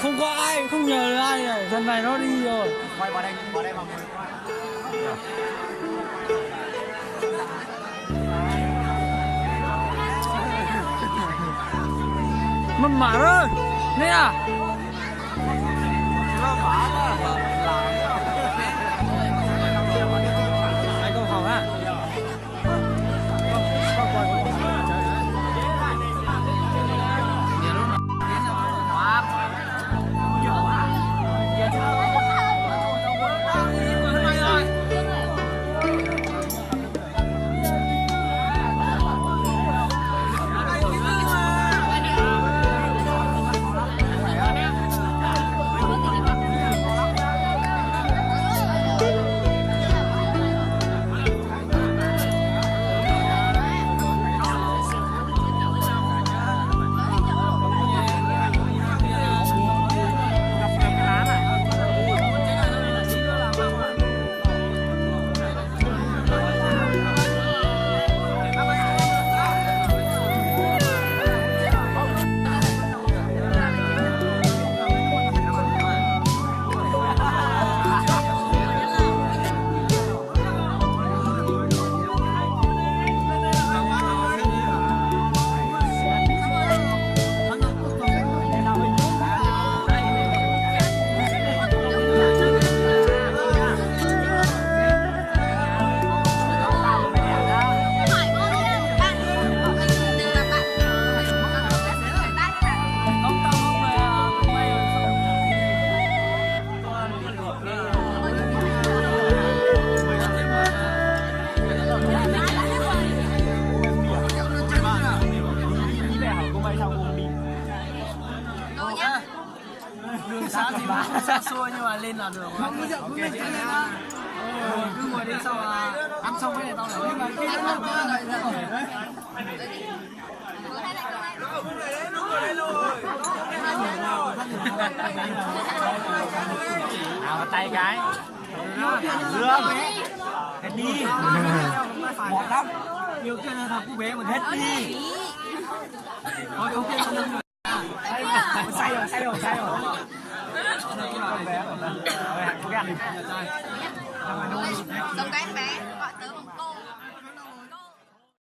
Không có ai, không nhờ ai, thằng này nó đi rồi. Mệt mỏi rồi, nè. Anh không học hả? Đường xá thì cũng xa xôi nhưng mà lên là được. Cứ ngồi đi, sau ăn xong cái này tao lại. Nào, tay cái. Lương. Cái đi. Mệt lắm. Yêu kia là thằng cu bé mà hết đi. Thôi, không kia. Sai rồi, sai rồi, sai rồi. Con bé. Con bé. Con bé.